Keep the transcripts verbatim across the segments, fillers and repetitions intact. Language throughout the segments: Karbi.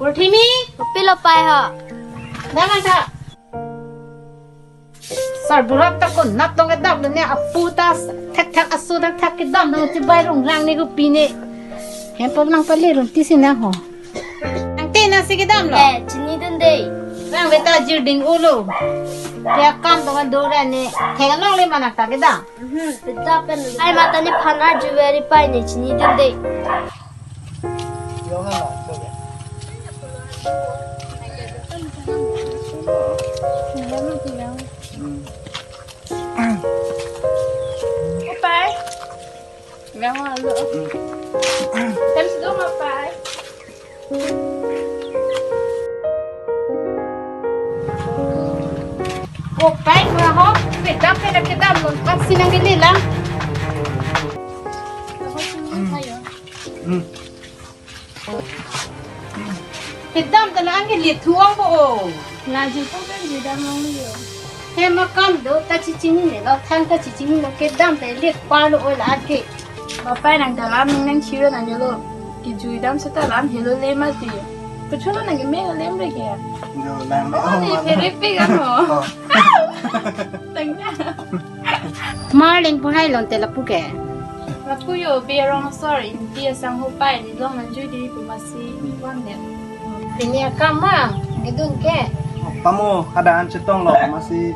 Purthimi, kopi lo pai ho. Damtha. Sarbura ta konat tong kedam ne apu ta thekthek asu thekthek kedam ne chibai rong rang ne kopi ne. Hempom nangpale rong tisi nang ho. Nangte nasi kedam lo. Eh, chinidunde. Nang beta jirding ulo. Dia kam tong do ra ne. Theklongle ma nangta kedam. Mhm, beta pen. Ai mata nephan arju veri pai ne chinidunde. Pai. Vang alo. Tem sudo ma pai. O pai, ma ho, kedam pen kedam lo, aksi nangkele lang. Kedam ta la angke lit thuang ko o. La ju ko kan ju dam long yo. Hem akam do ta chichinine lo, thang ta chichinine lo, kedam ta lit pa lo o la ke. Bapai nang dalam nang nang chiu nang lo. Kejui dam seta lam helo le mati. Pacholo nang ke me lem re ke. Yo lang. Oh, ni phere pe kan ho. Oh. Tangnya. Marling pu hai lon te lapu ke. Lapu yo, be rong sor, inti asang ho pai, ni long nangjui di pu masi, wan de. Pini akam ma, kedun ke. Pamo, kada an chetong lo, masi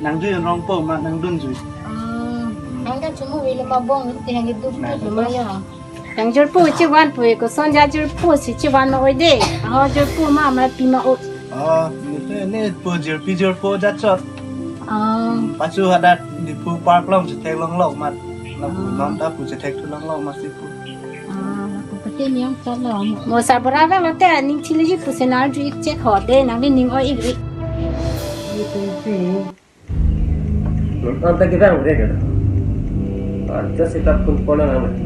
nangjui rong po, ma nangdun jui. Hmm. Nang kan cuma wili ma bong, ni tiang kedun ke, ma ya. Nang jirpo chivan pu koson ja jirpo si chivan ma oi de. Aho jirpo ma ma pi ma o. Oh, ni te ne po jirpi jirpo jachot. Oh. Pachu hadak Diphu park long chethek long long mat. Lapu non ta pu chethek thu long long masi pu. Ah, ko pati niang chalo. Mo sarbura vang lo te ning chili ji pu senar ju ik chek ho de nang ni ning oi ik ri. Anta kita udah gitu. Anta sita pun pola nang.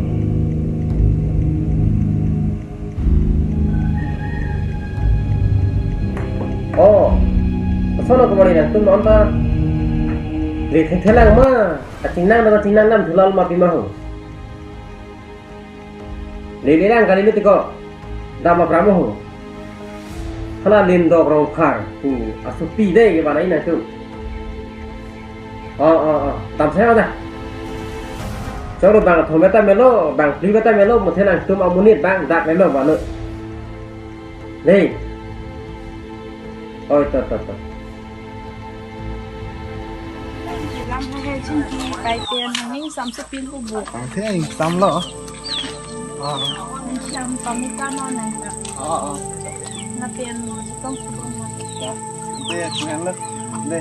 Oh, sono kemari nangtum anta. Di thethelang ma, ating nang dam ating nang dam thulal ma pima ho. Lele lang kali lu tiko. Dam apram ho. Hala Lindok Rongphar pu asopi de ke bana ina tu. Oh, oh, oh. Dam saya dah. Choro bang thom beta melo, bang phli beta melo, muthe nangtum amonit bang dak melo bano. Dei. Oi, to, to, to. Lam hai hai jin ki pai pen hangin samse pin pu bu. Ang the ang sam lo. Ah. Ang sam pamita no nang. Ah, ah. Na pen mo si tong si bong na. De, ngan lo. De.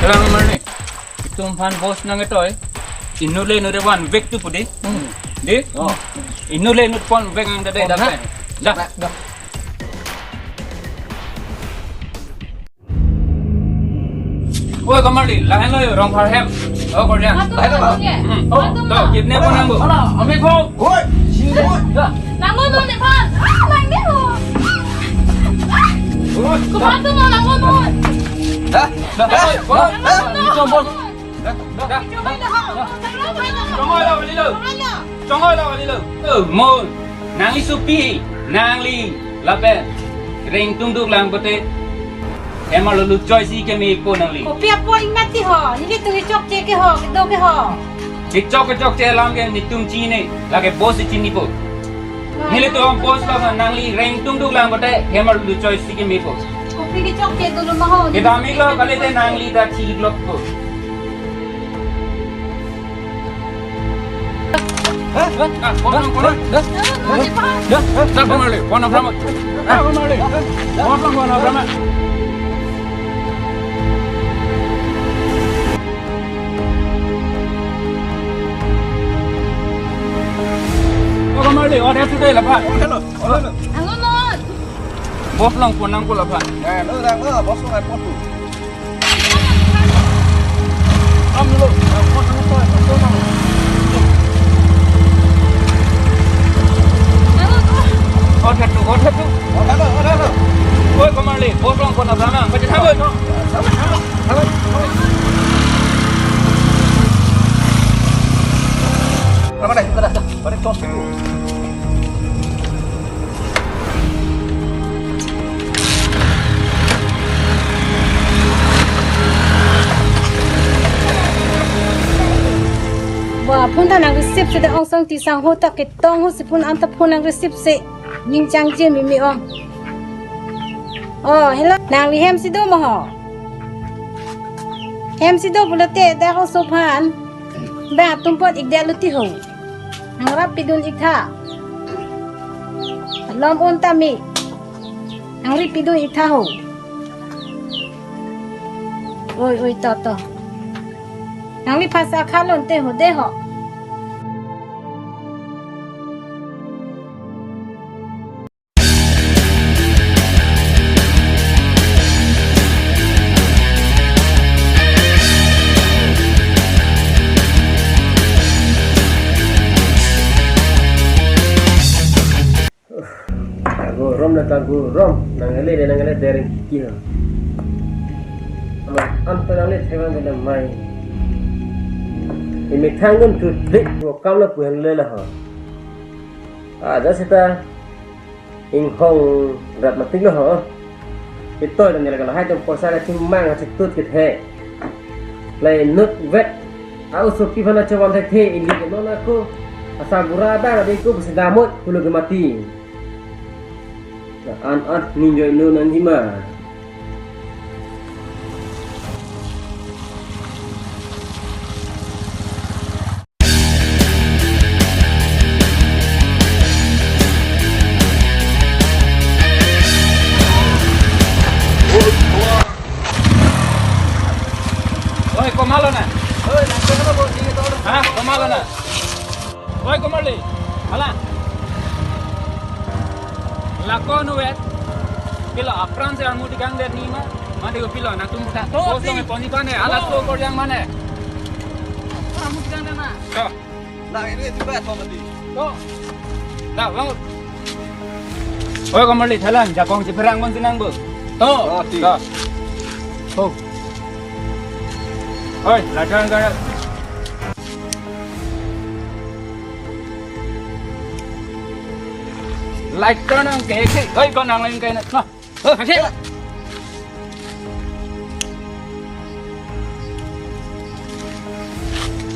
Kalang marni, itum aphan boss nang etoi, inut le inut van vek tu pudi. Hmm. Di? Oh. Inut le inut pon vek ang dade. Oh, dapat. Dah. Dah. Oi, Kamarli, lahenlo yo, Rongphar hem. Oh, kordian. Atu, lahenlo. Atu, hmm. Oh, atu, to, ma. Kidney pon nangbo. Ala, ami ko. Oi, si, oi. Dah. Nangbo, no, ne phan. Ah, nang ne ho. Oi. Ko phan tu, no, nangbo, no. Dah, dah, dah. Oi, dah, dah. Nangbo, no. Dah, dah, dah. Chongoi lo, kali lo. Chongoi lo, kali lo. Oh, mo. Nangli sopi, nangli lapen reng tungduk lang pote. Hem arlo luchoi si keme po nangli. Kopi apot ingmati ho, nelitum kechokche ke ho, kedo ke ho. Kechok kechokche alam ke netum chini, lake boss chinipo. Nelitum boss lo nangli reng tungduk lang pote, hem arlo luchoi si keme po. Kopi kechokche dolo ma ho. Kedam iklo, kalite nangli ta thik lok po. Hah? Hah? Ah, pon, pon, pon. Hah? Hah? Hah? Hah? Hah? Pon, pon, pon. Hah? Pon, pon, pon. Pon, pon, pon. What happened today, Lapa? Hello. Hello. Hello, Lord. Boss lang pon nangkok aphan. Eh, lo lang lo, boss lang pon tu. Am lo, pon nangkok, pon nangkok. Very close to you. Wa, phone ta nang receive si de, ongsong tisang ho ta ketong ho si phone anta phone nang receive si. Ning changji mimi ong. Oh, hello. Nangli hem si do ma ho? Hem si do pulote dak oso aphan. Ba atum apot ik det lo ti ho. Nang rap pidun ik tha. Lom un ta mi. Nang rap pidun ik tha ho. Oi, oi, to, to. Nangli phasa khalon te ho de ho. Tago rom na tago rom, nang ele le nang ele dering kiha. Ama anta nang le thevang bela mai. Imi thangun tu trik bo kam la puhan le la ha. Ah, da seta inghong rat matik lo ho. Ito dan jala kalau hai tum poisa kachimang kachitut kit he. Lai nut vet. Au sopi phana chawan thek the ili ke non ako. Asa bura da kadi ko besi damut pulo ke mati. Na an an ninjoi no nang hima. Oi, komat lo na? Oi, nang komat lo, bo, sini to. Ha, komat lo na? Oi, komat li. Hala. Lako nu vet. Pilo apran si armu tikang det ni ma. Mati ko pilo nangtum sa. To, bos si. Tong poni pane. Hala to. To kor yang mane. Armu tikang det ma. To. Nang ini juga to mati. To. Dah, bangun. Oi, komat li, thalang, jakong si pherang mon sinang bo. To. Oh, ti. To. Oh. Oi, lajang ka. Light turn on ke, ke. Oi, ko nang lain kaina. Nah. Oh, kasih.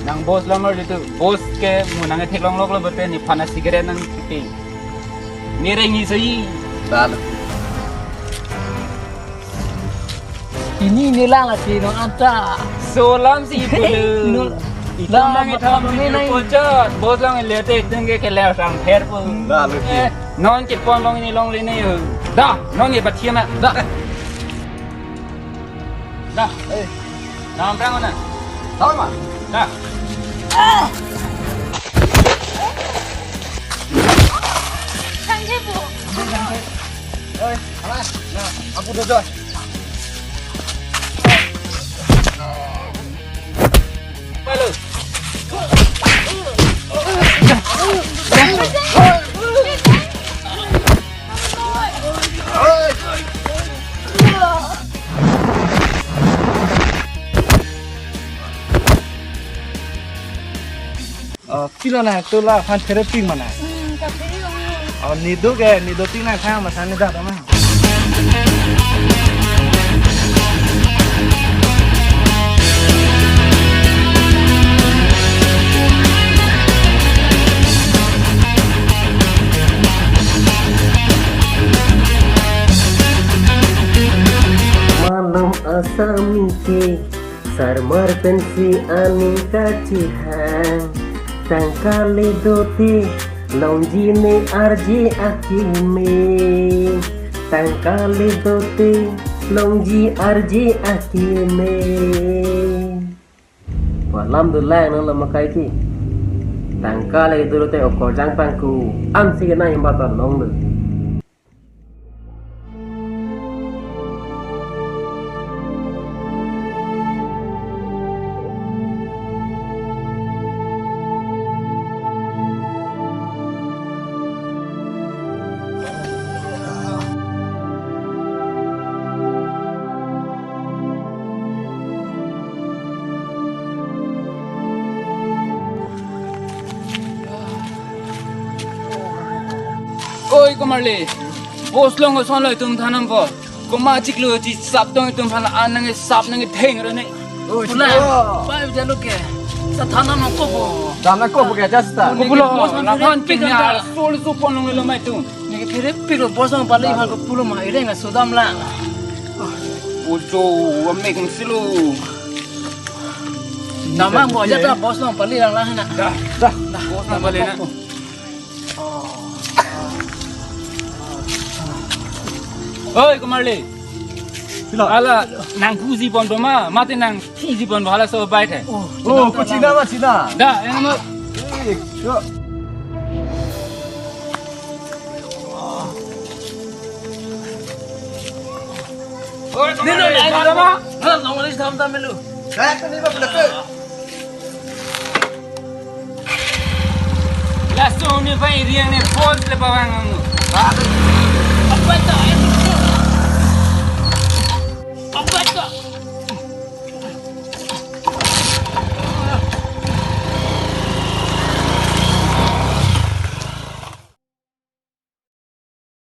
Nang bos lamar itu, bos ke mo nang theklong lok lo bete ni phana cigarette nang kipi. Mere ngi soi. Dal. Ini nilang ati nong anta. Solam si bulu. Nul. Itum nang itham video pocot. Bos lang lete itum ke kelar sang her po. Dal. Eh, non kipon long ini long lini. Da, non ye bathia ma. Da. Da. Eh. Nang prang mana? Tahu ma? Da. Tangke bu. Oi, alas. Nah, aku dodoi. Halo. Oh, pilo na, tu la aphan therapy mana? Hmm, ka therapy mana? Oh, nido ke, nido ting na thang masa ni dah ma. Malom asam ke sarmar pensi aning kachihang. Tangka le dote longji ne arje akeme. Tangka le dote longji arje akeme. Walam do lang nang lama kai ki. Tangka le dote okor jang pangku. Ansi ke nang imba ta long do. Komarli, boss along kosonlo itum than nangpo. Komat chiklo chi sap tong itum aphan an nangkesap nangketheng ra ne. Oh, pula, chiklo. Pai jalo ke. Sa than nangpo po. Than nangpo po ke, just ta. Ko pulo, boss aphan nang phan pik kenya nang ta. Sol su pon longlo mai itum. Neke phere pik lo boss aphan pali aphan ko pulo ma ireng na sodam lang. Ojo, wa mek silo. Namang bo aja ta boss aphan pali lang lang na. Dah, dah. Boss aphan pali na. Oi, Komarli. Pilo? Hala nangkuji ponpo ma, mate nangthiji ponpo, halaso bai the. Oh, ko china ma china. Da, yang mo. Eh, yo. Oi, Komarli. Nino, nai, nai, nai. Hala, nong lis tham tham melu. Nai, kani ba pelak. Laso ne pai riang ne boss le pawang ang. Apa ta, eh,